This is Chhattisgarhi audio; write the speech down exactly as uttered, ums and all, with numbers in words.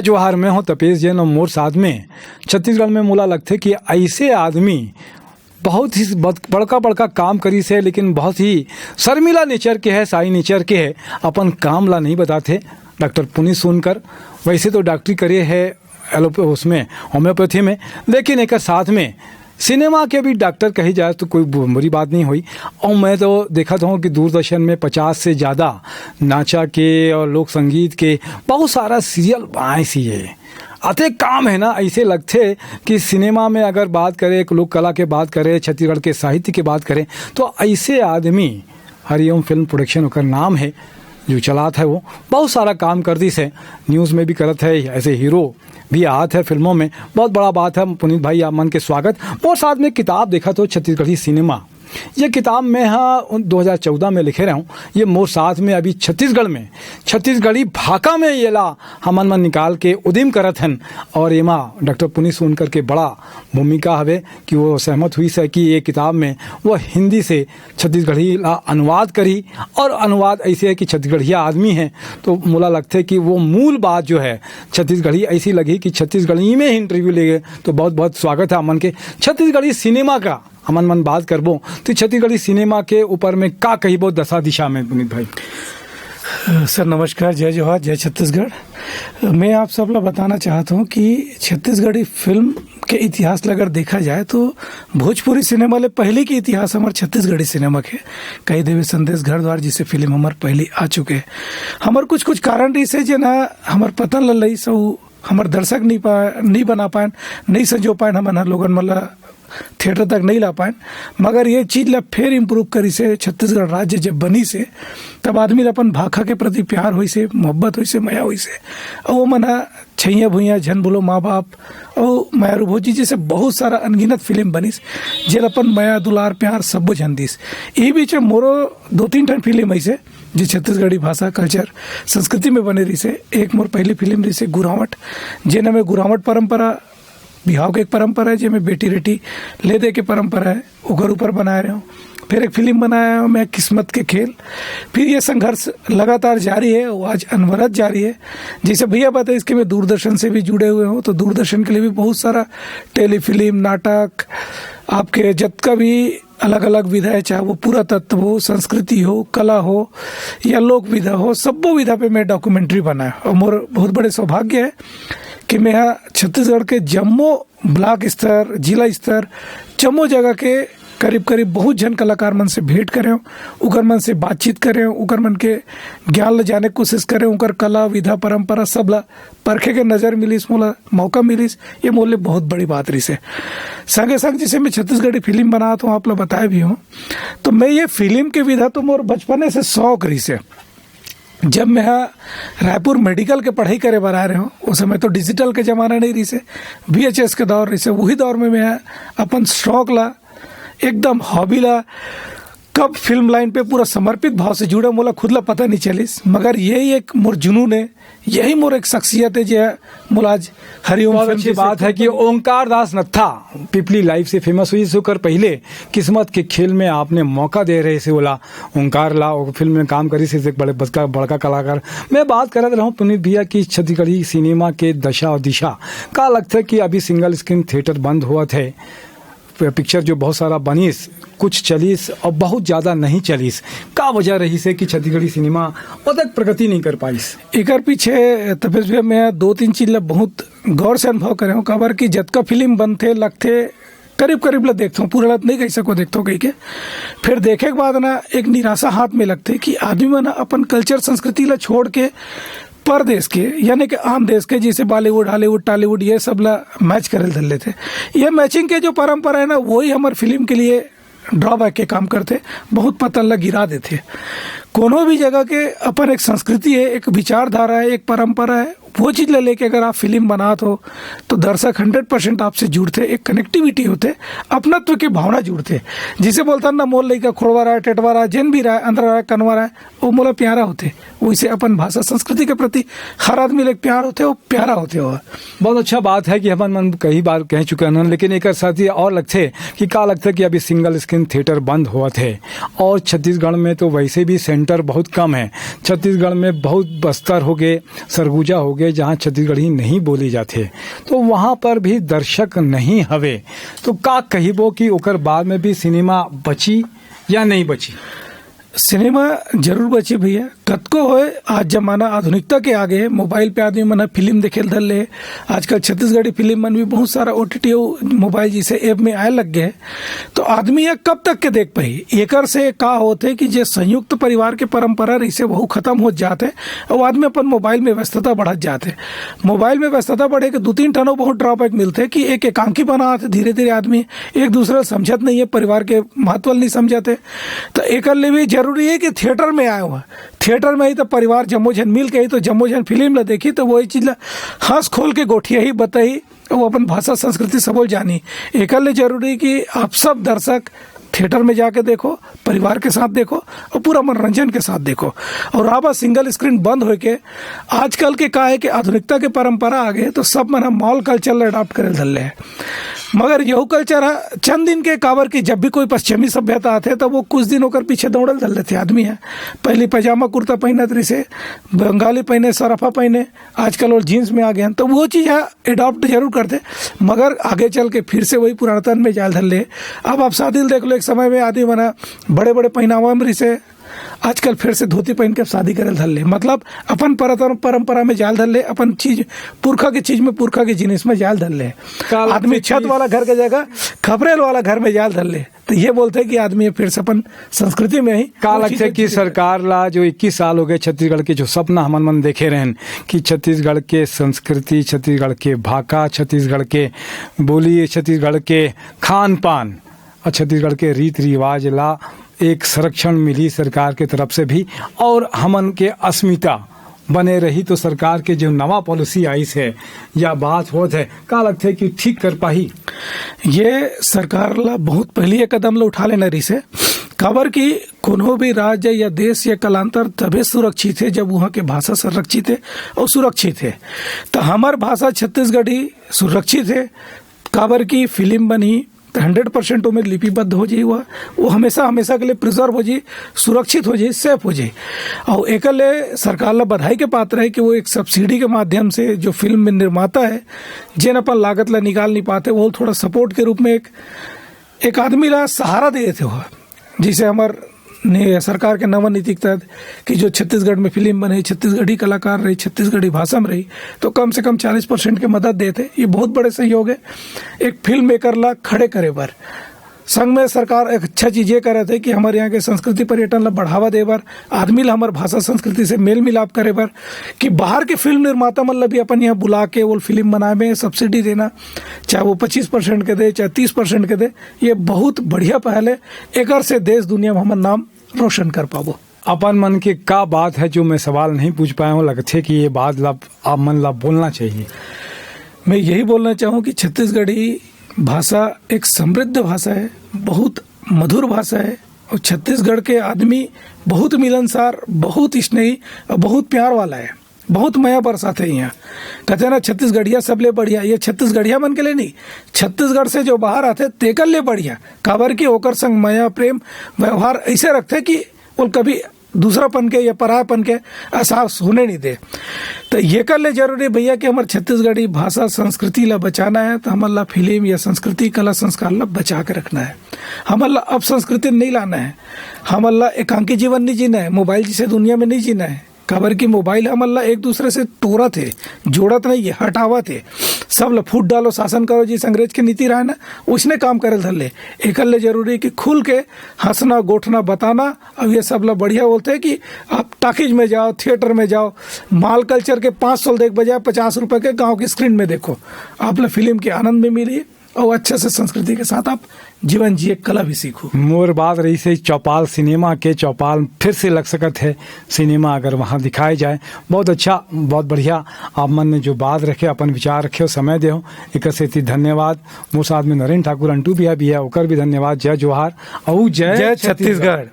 जोहार, मैं हूं तपेश जैन और मोर साथ में छत्तीसगढ़ में मोला लगथे कि ऐसे आदमी बहुत ही बद-, बड़का-बड़का काम करिस हे, लेकिन बहुत ही शर्मिला नेचर के हे, शाई नेचर के हे, अपन काम ला नहीं बताथे। डॉक्टर पुनीत सोनकर वैसे तो डॉक्टरी करे हे एलोपे-, उसमें, होम्योपैथी में, लेकिन एकर साथ में सिनेमा के भी डॉक्टर कही जाए तो कोई बु-, बुरी बात नहीं होई। और मैं तो देखत हूँ कि दूरदर्शन में पचास से ज़्यादा नाचा के और लोक संगीत के बहुत सारा सीरियल बनाए सी है। अतेक काम है ना, ऐसे लगथे कि सिनेमा में अगर बात करें, लोक कला के बात करें, छत्तीसगढ़ के साहित्य के बात करें, तो ऐसे आदमी हरिओम फिल्म प्रोडक्शन ओकर नाम है, जो चलात है, वो बहुत सारा काम कर दिस है, न्यूज़ में भी करत है, ऐसे हीरो भी आत है फिल्मों में। बहुत बड़ा बात है पुनीत भाई, आप मन के स्वागत। मोर साथ में किताब देखत हो छत्तीसगढ़ी सिनेमा, ये किताब मैं हा उन दो हज़ार चौदह में लिखे रहा हूँ। ये मोर साथ में अभी छत्तीसगढ़ में, छत्तीसगढ़ी भाखा में ये ला हमन मन निकाल के उदिम करत हन। और एमा डॉक्टर पुनीत सोनकर के बड़ा भूमिका हवे कि वो सहमत हुई से कि ये किताब में वो हिंदी से छत्तीसगढ़ी ला अनुवाद करी। और अनुवाद ऐसे है कि छत्तीसगढ़िया आदमी है, तो मोला लगथे कि वो मूल बात जो है छत्तीसगढ़ी ऐसी लगी कि छत्तीसगढ़ी में ही इंटरव्यू ले गए। तो बहुत बहुत स्वागत है हमन के छत्तीसगढ़ी सिनेमा का। हमन मन बात करबो तो छत्तीसगढ़ी सिनेमा के ऊपर में का कहिबो दशा दिशा में, पुनीत भाई? सर नमस्कार, जय जोहार, जय छत्तीसगढ़। मैं आप सब ला बताना चाहत हूँ कि छत्तीसगढ़ी फिल्म के इतिहास ला अगर देखा जाए तो भोजपुरी सिनेमा ले पहले के इतिहास हमार छत्तीसगढ़ी सिनेमा के, कही देवे संदेश घर द्वार जैसे फिल्म हमार पहली आ चुके। हमार कुछ कुछ कारण रहिस हे जे ना हमार पतन ला लई सऊ हमार दर्शक नहीं पा नहीं बना पाए, नहीं संजो पाए हमन हर लोगन मन ला थिएटर तक नहीं ला पाए। मगर ये चीज ला फिर इम्प्रूव करी से छत्तीसगढ़ राज्य जब बनी से तब आदमी ला अपन भाखा के प्रति प्यार होई से, मोहब्बत होई से, मया होई से। और वो मन हा छैया भुइया, झन बोलो माँ बाप और मयारू भौजी जैसे बहुत सारा अनगिनत फिल्म बनिस, जेला अपन मया दुलार प्यार सब झन दिस। ये बीच में मोरो दो तीन ठन फिल्म ऐसे जे छत्तीसगढ़ी भाषा, कल्चर, संस्कृति में बने रहिसे। एक मोर पहली फिल्म रहिसे गुरावट, जेन में गुरावट परंपरा, बिहाव के एक परंपरा है, जेमे बेटी रेटी ले दे के परंपरा है, ओकर ऊपर बनाए रहे हूँ। फिर एक फिल्म बनाया हूँ मैं, किस्मत के खेल। फिर ये संघर्ष लगातार जारी है, वो आज अनवरत जारी है। जैसे भैया बताए, इसके मैं दूरदर्शन से भी जुड़े हुए हूँ, तो दूरदर्शन के लिए भी बहुत सारा टेलीफिल्म, नाटक, आपके जतका भी अलग अलग विधा है, चाहे वो पुरातत्व हो, संस्कृति हो, कला हो या लोक विधा हो, सब्बो विधा पे मैं डॉक्यूमेंट्री बनाया। और मोर बहुत बड़े सौभाग्य है कि मैं यहाँ छत्तीसगढ़ के जम्मो ब्लॉक स्तर, जिला स्तर, जम्मो जगह के करीब करीब बहुत झन कलाकार मन से भेंट करे हूँ, उकर मन से बातचीत करे हूँ, उकर मन के ज्ञान ल जाने के कोशिश करे हूँ, उकर कला विधा परंपरा सब ला परखे के नजर मिलिस, मोला मौका मिलिस, ये मोर ले बहुत बड़ी बात रहिस हे। संगे संग जैसे मैं छत्तीसगढ़ी फिल्म बनात हूँ, आप ला बताए भी हूँ, तो मैं ये फिल्म के विधा तो मोर बचपने से शौक रहिस हे। जब मैं हा रायपुर मेडिकल के पढ़ाई करे बर आ रहे हूँ, उस समय तो डिजिटल के जमाना नहीं रहिस हे, वीएचएस के दौर रहिस हे। वही दौर में मैं हा अपन शौक ला, एकदम हॉबी ला, कब फिल्म लाइन पे पूरा समर्पित भाव से जुड़े, मोला खुद ला पता नहीं चलिस, मगर यही एक मोर जुनून है, यही मोर एक शख्सियत है, जे मोला आज हरिओम बहुत फिल्म अच्छी जैसे बात है कि ओंकार दास नत्था पिपली लाइव से फेमस हुई, से ओकर पहले किस्मत के खेल में आपने मौका दे रहे से बोला ओंकार ला, वो फिल्म में काम करी से एक बड़े बड़का, बड़का कलाकार। मैं बात करत रहूँ पुनीत भैया की छत्तीसगढ़ी सिनेमा के दशा और दिशा। का लगता है कि अभी सिंगल स्क्रीन थिएटर बंद हुआ थे, पिक्चर जो बहुत सारा बनिस, कुछ चलिस और बहुत ज्यादा नहीं चलिस, का वजह रहिस हे कि छत्तीसगढ़ी सिनेमा ओतक प्रगति नहीं कर पाइस? एकर पीछे तपेश भैया, मैं दो तीन चीज ला बहुत गौर से अनुभव करे हूँ। काबर कि जतका फिल्म बनथे, लगथे, करीब करीब ला देखथों, पूरा ला नहीं कह सको देखथों कह के। फिर देखे के बाद ना एक निराशा हाथ में लगथे कि आदमी मन अपन कल्चर संस्कृति ला छोड़ के परदेश के, यानी कि आन देश के, जैसे बॉलीवुड, हॉलीवुड, टॉलीवुड, ये सब ला मैच करे धर लेथे। ये मैचिंग के जो परंपरा है ना, वही हमार फिल्म के लिए ड्रॉबैक के काम करथे, बहुत पतन ला गिरा देथे। कोनो भी जगह के अपन एक संस्कृति है, एक विचारधारा है, एक परंपरा है, वो चीज ला लेके अगर आप फिल्म बनात हो तो दर्शक हंड्रेड परसेंट आपसे जुड़थे, एक कनेक्टिविटी होथे, अपनत्व के भावना जुड़थे। जिसे बोलता ना, मोर लइका खोड़वा रहा है, टेटवा रहा है, जेन भी रहा है, अंदर रहा है, कनवा रहा है, वो मोला प्यारा होथे। वैसे अपन भाषा संस्कृति के प्रति हर आदमी ला एक प्यार होथे, वो प्यारा होथे। वो बहुत अच्छा बात है कि हमन मन कई बार कह चुके हैं, लेकिन एक साथ ये और लगथे कि का लगथे कि अभी सिंगल स्क्रीन थिएटर बंद होवत है और छत्तीसगढ़ में तो वैसे भी सेंटर बहुत कम है। छत्तीसगढ़ में बहुत बस्तर हो गए, सरगुजा हो गए, जहाँ छत्तीसगढ़ी नहीं बोली जाते, तो वहाँ पर भी दर्शक नहीं हवे। तो का कहिबो कि ओकर बाद में भी सिनेमा बची या नहीं बची? सिनेमा जरूर बची भैया, कतको होए, आज जमाना आधुनिकता के आगे है। मोबाइल पे आदमी मन ह फिल्म देखे ल धर ले। आजकल छत्तीसगढ़ी फिल्म मन भी बहुत सारा ओटीटी मोबाइल जैसे ऐप में आए लग गए। तो आदमी ये कब तक के देख पाई? एकर से का होथे कि जे संयुक्त परिवार के परंपरा रहिसे, वहू खत्म हो जात हे। और आदमी अपन मोबाइल में व्यस्तता बढ़त जात हे। मोबाइल में व्यस्तता बढ़े के दू तीन ठन बहुत ड्रॉबैक मिलथे कि एक एकांकी बनात हे धीरे धीरे आदमी, एक दूसरे ल समझत नहीं है, परिवार के महत्व ल नहीं समझत है। तो एकर ले भी जरूरी है कि थिएटर में आए हुआ, थिएटर में ही तो परिवार जम्मो झन मिल के ही तो जम्मो झन फिल्म ला देखी, तो वही चीज ला हंस खोल के गोठिया ही बताई, वो अपन भाषा संस्कृति सबो ल जानी। एकर ले जरूरी कि आप सब दर्शक थिएटर में जाके देखो, परिवार के साथ देखो और पूरा मनोरंजन के साथ देखो। और रहा बात सिंगल स्क्रीन बंद होए के, आजकल के का है कि आधुनिकता के परंपरा आ गए, तो सब मन ह मॉल कल्चर ल अडॉप्ट करे ल धर ले है। मगर यहू कल्चर ह चंद दिन के, काबर कि जब भी कोई पश्चिमी सभ्यता आथे, तब वो कुछ दिन ओकर पीछे दौड़ल धर लेथे आदमी है। पहली पैजामा कुर्ता पहनत रहिसे, बंगाली पहने, सराफा पहने, आजकल वो जींस में आ गए हैं, तो वो चीज है, अडॉप्ट जरूर करते, मगर आगे चल के फिर से वही पुरातन में जाल धर ले। अब आप शादी ल देख लो, एक समय में आदमी मन ह बड़े बड़े पहनावा में रहिसे, आजकल फिर से धोती पहन के शादी करे ल धर ले। मतलब अपन परतर-, परंपरा में जाल धर ले, अपन चीज, पुरखा के चीज में, पुरखा के जिनिस में जाल धर ले। का लगथे आदमी छत कि वाला घर के जगह खपरेल वाला घर में जाल धर ले, तो ये बोलथे कि आदमी फिर से अपन संस्कृति में ही का वो लगथे चीजें कि चीजें सरकार ला जो इक्कीस साल हो गए, छत्तीसगढ़ के जो सपना हमन मन देखे रहन कि छत्तीसगढ़ के संस्कृति, छत्तीसगढ़ के भाखा, छत्तीसगढ़ के बोली, छत्तीसगढ़ के खान पान और छत्तीसगढ़ के रीत रिवाज ला एक संरक्षण मिली सरकार के तरफ से भी और हमन के अस्मिता बने रही, तो सरकार के जो नवा पॉलिसी आइस है या बात होत है, का लगथे कि ठीक कर पाही? ये सरकार ला बहुत पहली ये कदम ला उठा लेना रहिसे, काबर कि कोनो भी राज्य या देश या कालांतर तभे सुरक्षित है, जब वहाँ के भाषा संरक्षित है और सुरक्षित है। तो हमार भाषा छत्तीसगढ़ी सुरक्षित है, काबर कि फिल्म बनही तो हंड्रेड परसेंट ओमे लिपिबद्ध हो जाई, वो, वो हमेशा, हमेशा के लिए प्रिजर्व हो जाई, सुरक्षित हो जाई, सेफ हो जाई। और एकर ले सरकार ला बधाई के पात्र है कि वो एक सब्सिडी के माध्यम से जो फिल्म में निर्माता है, जेन अपन लागत ला निकाल नहीं पाते, वो थोड़ा सपोर्ट के रूप में एक, एक आदमी ला सहारा दे देथे हो। जैसे हमार ने, सरकार के नवा नीति के तहत कि जो छत्तीसगढ़ में फिल्म बने, छत्तीसगढ़ी कलाकार रही, छत्तीसगढ़ी भाषा में रही, तो कम से कम चालीस परसेंट के मदद देथे। ये बहुत बड़े सहयोग है एक फिल्म मेकर ला खड़े करे बर। संग में सरकार एक अच्छा चीज ये करत है कि हमारे यहाँ के संस्कृति पर्यटन ला बढ़ावा दे बर, आदमी ला हमार भाषा संस्कृति से मेल मिलाप करे बर, कि बाहर के फिल्म निर्माता मन ला भी अपन यहाँ बुला के वो फिल्म बनाए में सब्सिडी देना, चाहे वो पच्चीस परसेंट के दे, चाहे तीस परसेंट के दे, ये बहुत बढ़िया पहल है। एकर से देश दुनिया में हमर नाम रोशन कर पाबो। अपन मन के का बात है जो मैं सवाल नहीं पूछ पाया हूँ, लगथे कि ये बात ला, आप मन ला बोलना चाहिए। मैं यही बोलना चाहूँ कि छत्तीसगढ़ी भाषा एक समृद्ध भाषा है, बहुत मधुर भाषा है, और छत्तीसगढ़ के आदमी बहुत मिलनसार, बहुत स्नेही और बहुत प्यार वाला है, बहुत मया बरसाथे यहाँ। कहते ना, छत्तीसगढ़िया सबले बढ़िया, ये छत्तीसगढ़िया मन के लिए नहीं, छत्तीसगढ़ से जो बाहर आथे तेकर ले बढ़िया, काबर कि ओकर संग मया, प्रेम, व्यवहार ऐसे रखथे कि वो कभी दूसरापन के या परायापन के एहसास होने नहीं दे। तो ये कर ले जरूरी भैया कि हमार छत्तीसगढ़ी भाषा संस्कृति ला बचाना है, तो हमन ला फिल्म या संस्कृति, कला, संस्कार ला बचा के रखना है। हमन ला अब संस्कृति नहीं लाना है, हमन ला एकांकी जीवन नहीं जीना है, मोबाइल जैसे दुनिया में नहीं जीना है। काबर कि मोबाइल हमन ला एक दूसरे से तोड़त हे, जोड़त नहीं है, हटावत हे। सब ला फूट डालो, शासन करो, जिस अंग्रेज के नीति रहा है ना, उसने काम करे धर ले। एकर ले जरूरी कि खुल के हंसना, गोठना, बताना। अब ये सब ला बढ़िया बोलते हैं कि आप टॉकीज में जाओ, थिएटर में जाओ, मॉल कल्चर के पाँच सौ देख बजाय पचास रुपए के गांव की स्क्रीन में देखो, आप ला फिल्म के आनंद में मिली और अच्छे से संस्कृति के साथ आप जीवन जिए, कला भी सीखो। मोर बात रहिसे चौपाल सिनेमा के, चौपाल फिर से लग सकत है सिनेमा अगर वहाँ दिखाए जाए। बहुत अच्छा, बहुत बढ़िया, आप मन ने जो बात रखे, अपन विचार रखे, समय दे हो, एक सेती धन्यवाद। मोर साथ में नरेंद्र ठाकुर अंटू भैया भी है, ओकर भी धन्यवाद। जय जोहार और जय जय छत्तीसगढ़। छत्तीसगढ़।